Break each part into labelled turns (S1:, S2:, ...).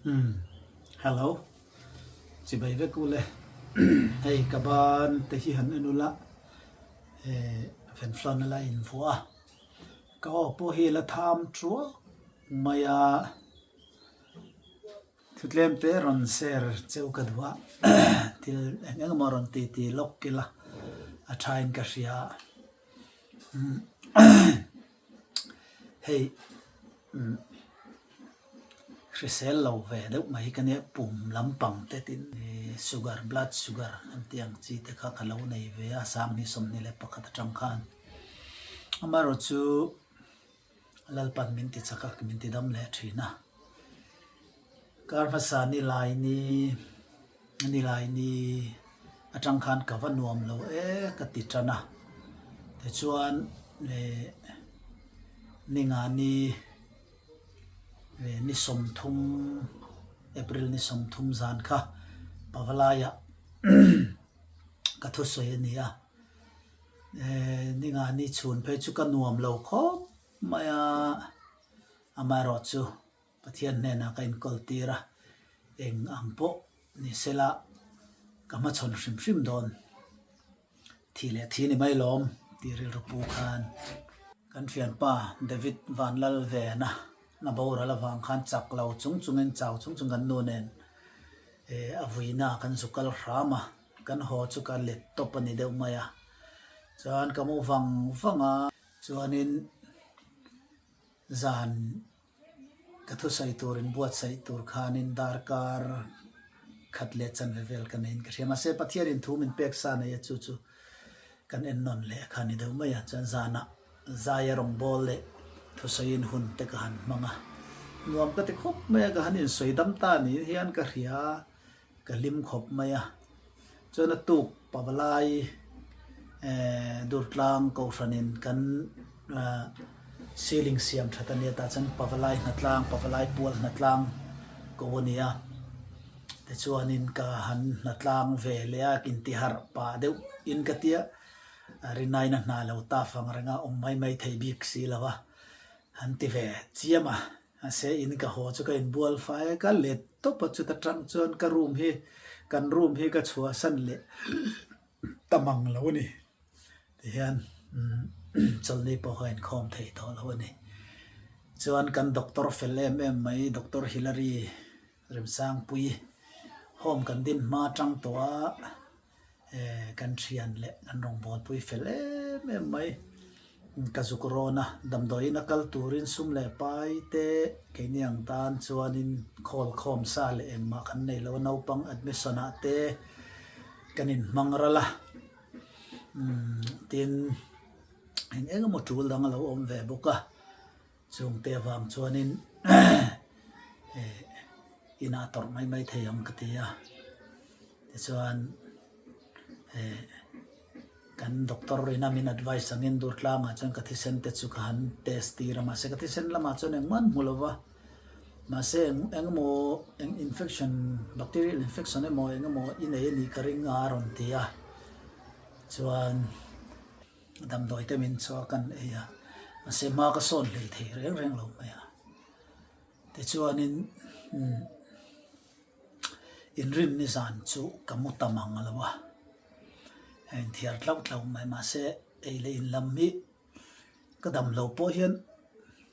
S1: Umm hello chibai vek u le hei ka ban te hi han en ula eh venflon a la invuah a ka aw pawh hi a la tham thuak mai a thutlem te rawn share cheu ka duh a thil eng eng emaw rawn ti ti lawk ila a thain ka hria hei umm. Hrisel lo ve deuh mai ka nia pum lampang te tin sugar blood sugar an tih ang chi te kha ka lo nei ve a sanghnih 21 atang khan amaherawh chu Lalpan min ti chak a min ti dam leh thin a kar hmasa ni lai ni ni lai ni atang khan ka va nuam lo e ka ti tan a tichuan eh ni nga ni. Ni 30 April ni 30 zan kha Pavalaiah ka thusawi a ni a, ni nga ni chhun phei chu ka nuam lo khawp mai a, amaherawh chu Pathian hnenah ka inkawl tir a, eng ang pawh ni sela ka hmachhawn hrim hrim dawn. Thi leh thi ni mai lawm tih rilru pu khan kan thianpa David Vanlal vena na boral avang khan chak lo chung chungin chau chung chung kan nu nen eh a vuina kan zu kal hram a, kan haw chu ka let tawp a ni deuh mai a, chuan ka mu vang vang a, chuanin zan. Ka thusawi tur in buatsaih tur khanin darkar khat leh chanve vel ka neiin ka hria. Mahse Pathianin thu min pek sa nei a chu chu kan en nawn leh kha ni deuh mai a. Chuan zanah zaia rawngbâwl leh thusawiin hun te ka han hmang a. Nuam ka ti khawp mai a, ka han insawi dam ta niin hian ka hria. Ka hlim khawp mai a, chuan a tuk pavalai eh Durtlang Kohhranin kan ceiling siam that a nia tah chuan pavalai hnatlang pavalai pual hnatlang ko a ni a, tichuanin ka han hnatlang ve leh a intiharh pah deuh in ka tia rinaina hna lo ta fang reng a awm mai mai thei bik si lo a, han ti ve chiam a. Mahse in ka haw chu ka inbual fai a, ka let tawp a chuta tang chuan ka room hi kan room hi ka chhuahsan leh ta mang lo a ni. Tihian chawlhni pawh ka inkhawm thei tawh lo a ni. Chuan kan doctor fel em em mai Doctor Hillary Remsangpui home kan din hma tang tawh a. Eh kan thian leh kan rawngbawlpui fel em em mai. Ka zuk rawn a, damdawiin a kal turin sum leh pai te keini ang tan chuanin khawl khawm sa leh engmah kan nei lo a, naupang admission ah te kan inhmang ral a. Umm tin eng eng emaw tul dang a lo awm ve bawk a, chungte avang chuanin eh inah tawrh mai mai thei ang ka ti a. Tichuan eh kan doctor ina min advice angin Durtlangah chuan ka thisen te chu ka han test tir a, mahse ka thisen lamah chuan engmah an hmu lo va, mahse eng engemaw eng infection bacterial infection emaw engemaw i nei a nih ka ring a a rawn ti a, chuan damdawi te min chhuah a kan ei a, mahse hma ka sawn hlei thei reng reng lo mai a, tichuanin umm. Inrinni zan chu ka mu tam ang lo a, a inthiar tlauh tlauh mai mahse ei leh in lam hi ka dam lo pawh hian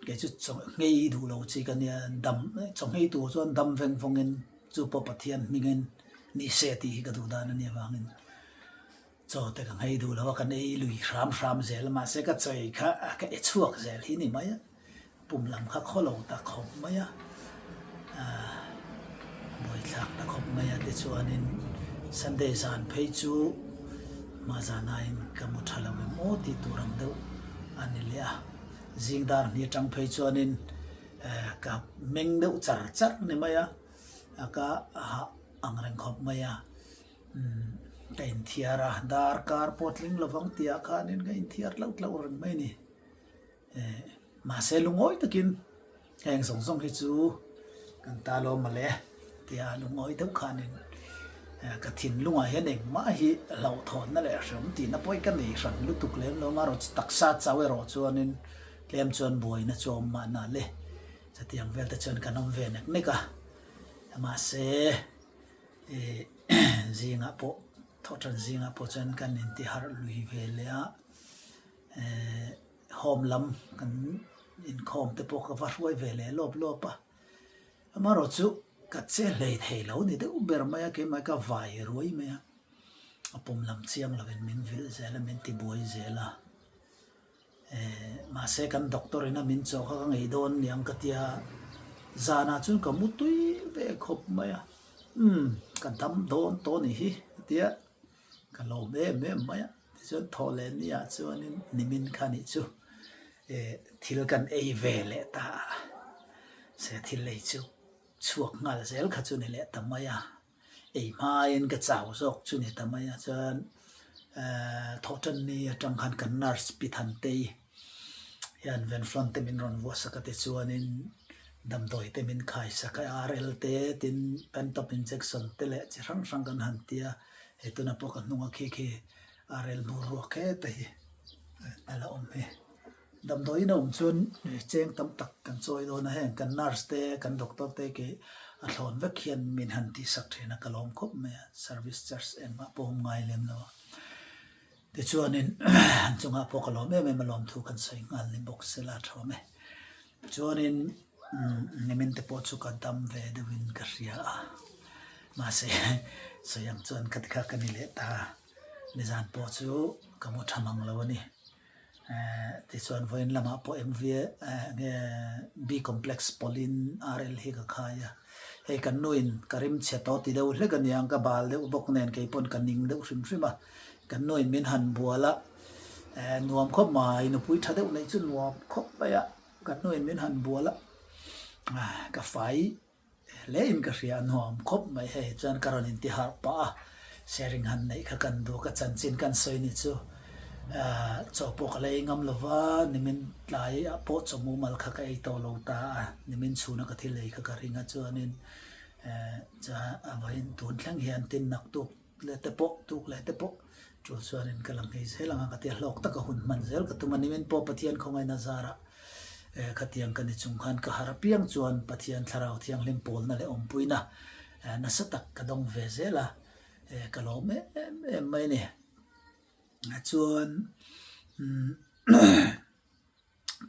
S1: kei chu chaw nghei duh lo chi ka nia dam chaw nghei tur chuan dam veng vawngin chu pawh Pathian hmingin ni se tih hi ka duh dan a nih avangin chaw te ka nghei duh lo a kan ei lui hram hram zel a mahse ka chaw ei kha ka e chhuak zel hi ni mai a. Pum lam kha khaw lo ta khawp mai a, aah buaithlak ta khawp mai a tichuanin Sunday zan phei chu hma zanain ka mu tha lo em aw tih tur ang deuh a ni leh a, zing dar hnih atang phei chuanin eh ka meng deuh char char ni mai a, a ka hah ang reng khawp mai a, umm ka inthiar a, dar kar pawh tling lovang tih ah khanin ka inthiar tlauh tlauh reng mai a ni. Mahse lungawi takin heng zawng zawng hi chu kan ta lo mawle tia lungawi deuh khanin ka thinlungah hian engmah hi hlauhthawnna leh hreawm tihna pawh hi ka nei hran lutuk lem lo a, taksa chau erawh chuanin tlem chuan buaina chu a awm mahna le chutiang vel te chuan kan awm ve nek nek a. Mahse zingah pawh thawhṭan zingah pawh chuan kan intiharh lui ve leh a, home lam kan inkhawm te pawh ka va hruai ve leh lawp lawp a. Amaherawhchu ka che hlei thei lo ni deuh ber mai a, keimah ka vai ruai mai a, a pawm lam chiang lovin min vilh zel a, min tibuai zel a. Mahse kan doctor in a min chawk a ka ngei dawn niang ka tia zanah chuan ka mu tui ve khawp mai a umm ka dam dawn tawh a nih hi ka tia ka lawm em em mai a tichuan thawh leh ni ah chuanin nimin kha nih chu eh thil kan ei ve leh ta a se thil ei chu chhuak nghal zel kha chu ni leh ta mai a. Ei hmain ka chau zawk chu ni ta mai a chuan ehh thawhtan ni atang khan kan nurse pi Thantei hian venflon te min rawn vuah sak a tichuanin damdawi te min khai sak a RL te tin pantop injection te leh chi hrang hrang kan han ti a hei tuna pawh ka hnunga khi khi RL bur ruak heta hi a la awm hi. Damdawiin a awm chuan cheng tam tak kan chawi dawn a, heng kan nurse te kan doctor te ke a thlawn vek hian min han tihsak thin a, ka lawm khawp mai a, service charge engmah pawh awm ngai lem lo a. Tichuanin an chungah pawh ka lawm em em a, lawmthu kan sawi nghal ni bawk se la tha awm e. Chuanin nimin te pawh chu ka dam ve deuhin ka hria a, mahse sawi ang chuan ka tikha ka ni leh ta, nizan pawh chu ka mu tha mang lo a ni. Tichuan vawiin lamah pawh MV nge B complex pawlin RL hi ka khai a, hei kan nuin ka rim chhe tawh ti deuh hlek a niang ka bal deuh bawk nen kei pawn ka ning deuh hrim hrim a, kan nuin min han bual a, nuam khawp mai nupui tha deuh neih chu nuam khawp mai a, kan nuin min han bual a, ka fai Hle in ka hria a nuam khawp mai hei chuan ka rawn inti harh pah a, sharing han neih kha kan duh ka chanchin kan sawi ni chu chaw pawh ka la ei ngam lo va, nimin tlai ah pawh chaw mumal kha ka ei tawh lo ta a, nimin chhuna ka thil ei kha ka ring a chuanin chuan a vawiin tun thleng hian tin nak tuk leh te pawh tuk leh te pawh tul chuanin ka la nghei zel ang a ka tia hlawk taka hun hman zel ka tum a nimin pawh Pathian khawngaihna zarah eh khatiang ka ni chung khan ka har apiang chuan Pathian thlarau thianghlim pawlna leh awmpuina eh nasa tak ka dawng ve zel a eh ka lawm em em mai a ni chuan umm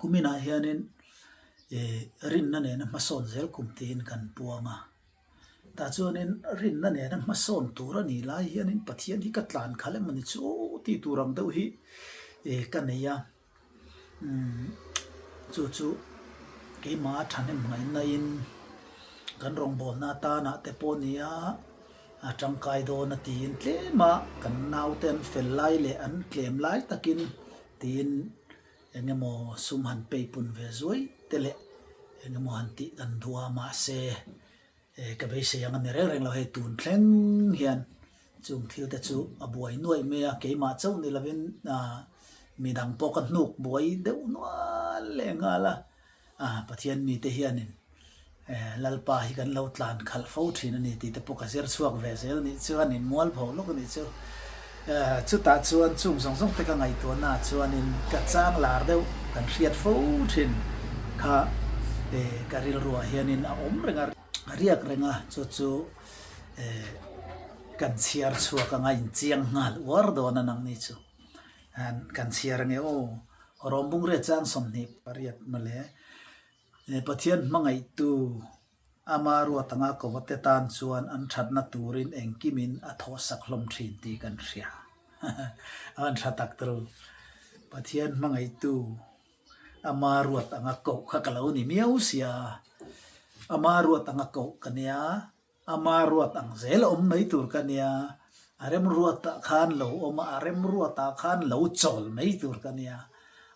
S1: Kuminah hianin ih rinna nena hmasawn zel kum tiin kan puang a, tah chuanin rinna nena hmasawn tur a nih lai hianin Pathian hi ka tlan khalh emaw ni chu tih tur ang deuh hi ih ka nei a, umm chu chu keimah a thahnem ngaihnain kan rawngbawlna atanah te pawh nia a tangkai dawn a tiin tlem a kan naute an fel lai leh an tlem lai takin tiin. Eng emaw sum han pei pun ve zuai te leh eng emaw han tih kan duh a, mahse ka beisei ang a ni reng reng lo hei tun thleng hian chung thil te chu a buai nuaih mai a, keimah chauh ni lovin midang pawh ka hnuk buai deuh nual leh nghal a. Pathian mite hianin Lalpa hi kan lo tlan khalh fo thin a ni tih te pawh ka zir chhuak ve zel nih chuan in mual pho lawk a nih chu. Chutah chuan chung zawng zawng te ka ngaihtuahna ah chuanin ka chang lar deuh kan hriat fo thin kha ka rilruah hianin a awm reng a, riak reng a chu chu kan chhiar chhuak anga inchiang nghal uar dawn a nang ni chu. Kan chhiar ange aw. Rawmbung riat chang 28 mawle Pathian hmangaihtu ama ruat anga kawate tan chuan an thatna turin engkimin a thawhsak hlawm thin tih kan hria. A han tha tak tawh. Pathian hmangaihtu ama ruat anga koh kha ka lo ni miau sia. Ama ruat anga koh ka nia. Ama ruat ang zel a awm mai tur ka nia, a remruatah khan lo awm a, a remruatah khan lo chawl mai tur ka nia.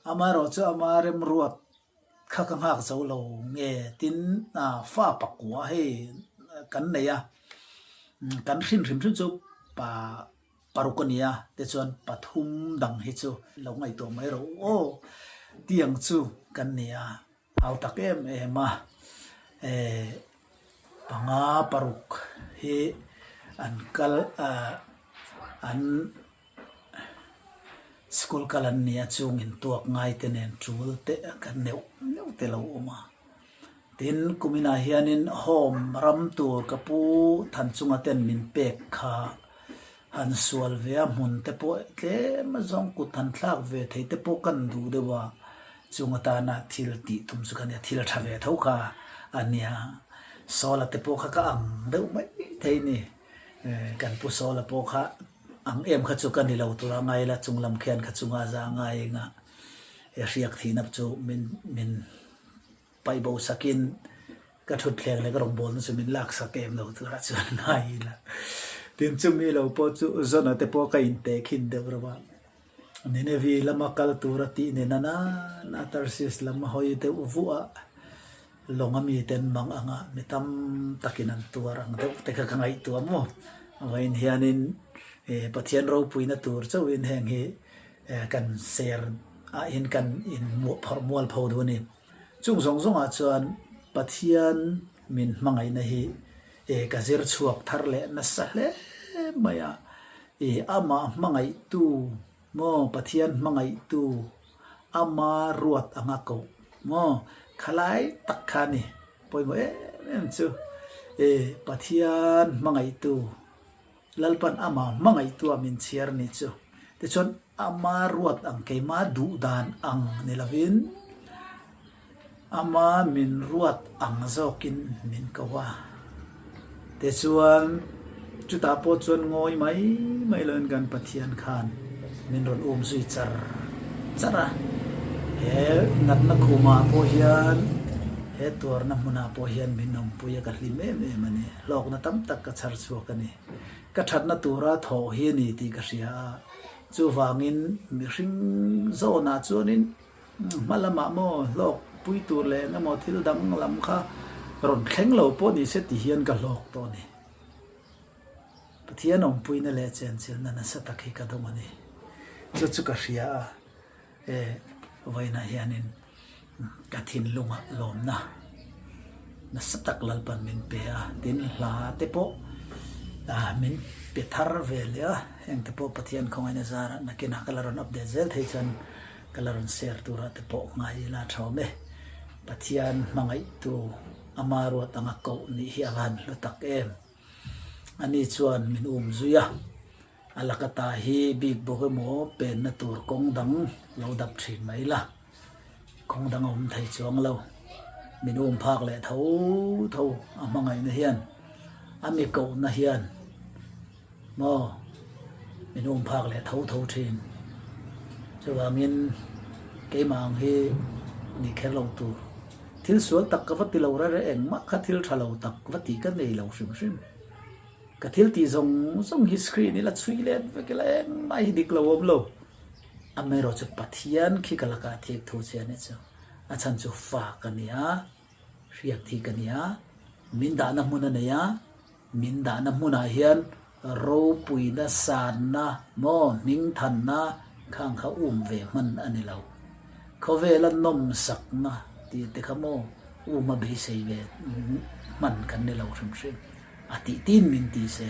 S1: Amaherawh chu ama remruat kha ka nghak zo lo nge tin fa pakua hei kan nei a, kan hrin hrim hrim chu pa paruk a nia tichuan pathum dang hi chu lo ngaihtuah mai rawh u aw tiang chu kan ni a. Hau tak em em a, eh panga paruk hi an kal ah an school kal an nia chung in tuak ngai te nen tul te kan neuh neuh te lo awm a. Tin, kuminah hianin home ram tur ka pu Thanchunga ten min pek kha han sual ve a, hmun te pawh tlem a zawng kut han thlak ve thei te pawh kan duh deuh a, chung atana thil tih tum chu ka nia, thil tha ve tho kha a nia. Sawla te pawh kha ka ang deuh mai thei ni. Kan pu Sawla pawh kha ang em kha chu ka ni lo tur a ngai la, chung lam khian kha chunga za ngai eng a, he hriak thihna chu min min paih bo sakin ka thutthleng leh ka rawngbawlna chu min lak sak em lo tur a chuan ngai ila. Tin chumi lo pawh chu Zona te pawh ka inteh khin deuh reuh a, Ninevi lama kal tur a tih nen a nana Tarsis lam a hawi deuh vuah a, Lawng a miten mang anga mi tam takin an tuar ang deuh te kha ka ngaihtuah maw? Vawiin hianin Pathian ropuina tur chauhin heng hi kan ser ah hian kan in phawrh mual pho duh a ni. Chung zawng zawngah chuan Pathian min hmangaihna hi ka zir chhuak thar leh nasa hle mai a, amah hmangaihtu maw Pathian hmangaihtu Ama ruat anga koh maw? Khalai tak kha a ni. Pawimawh em em chu e Pathian hmangaihtu Lalpan ama hmangaihtua min chhiar ni chu. Tichuan ama ruat ang keima duh dan ang ni lovin Ama min ruat ang zawkin min ko a. Tichuan, chutah pawh chuan ngawi mai mai loin kan Pathian khan min rawn um zui char char a. He natna khumah pawh hian, he tuarna hmunah pawh hian min awmpui a, ka hlim em em a ni. Hlawkna tam tak ka chhar chhuak a ni. Ka thatna tura thawh hi a ni tih ka hria a. Chuvangin mihring zawnah chuanin Hma lamah maw hlawk pui tur leh eng emaw thil dang lam kha rawn thleng lo pawh ni se ti hian ka hlawk tawh a ni. Pathian awmpuina leh chenchilhna nasa tak hi ka dawng a ni. Chu chu ka hria a, e vawiinah hianin ka thinlungah lawmna nasa tak Lalpan min pe a, tin hla te pawh min pe thar ve leh a, heng te pawh Pathian khawngaihna zarah nakinah ka la rawn update zel thei chuan Ka la rawn share turah te pawh ngai ila tha awm e. Pathian hmangaihtu ama ruat anga koh nih hi a van hlu tak em. Ani chuan min um zui a, a laka ta hi bik bawk emaw penna tur kawng dang lo dap thin mai la, kawng dang a awm thei chuang lo. Min um phak leh tho tho a hmangaihna hian, a mi kohna hian. Maw? Min um phak leh tho tho thin. Chuvangin keimah ang hi ni kher lo tur. Thil sual tak ka va ti lo rere engmah kha thil tha lo tak va ti ka nei lo hrim hrim. Ka thil tih zawng zawng hi screen ila chhui let vek ila engmah hi dik lo awm lo. Amaherawh chu Pathian khi ka lakah thik thu che a nih chu. A chhan chu fa ka ni a, hriat thi ka ni a, min dahna hmun a nei a, Min dahna hmunah hian ropuina sanna maw hmingthanna khang kha um ve hman a ni lo. Khawvela nawmsakna tih te kha maw um a beisei ve hman kan ni lo hrim hrim. A tih tin min ti se,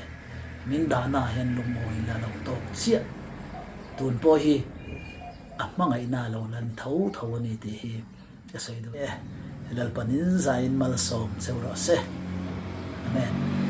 S1: min dahna ah hian lungawi la lo tawk chiah. Tun pawh hi a hmangaihna a lo lan tho tho a ni tih hi. Ka sawi duh e. Lalpanin zaiin malsawm cheu rawh se. Amen.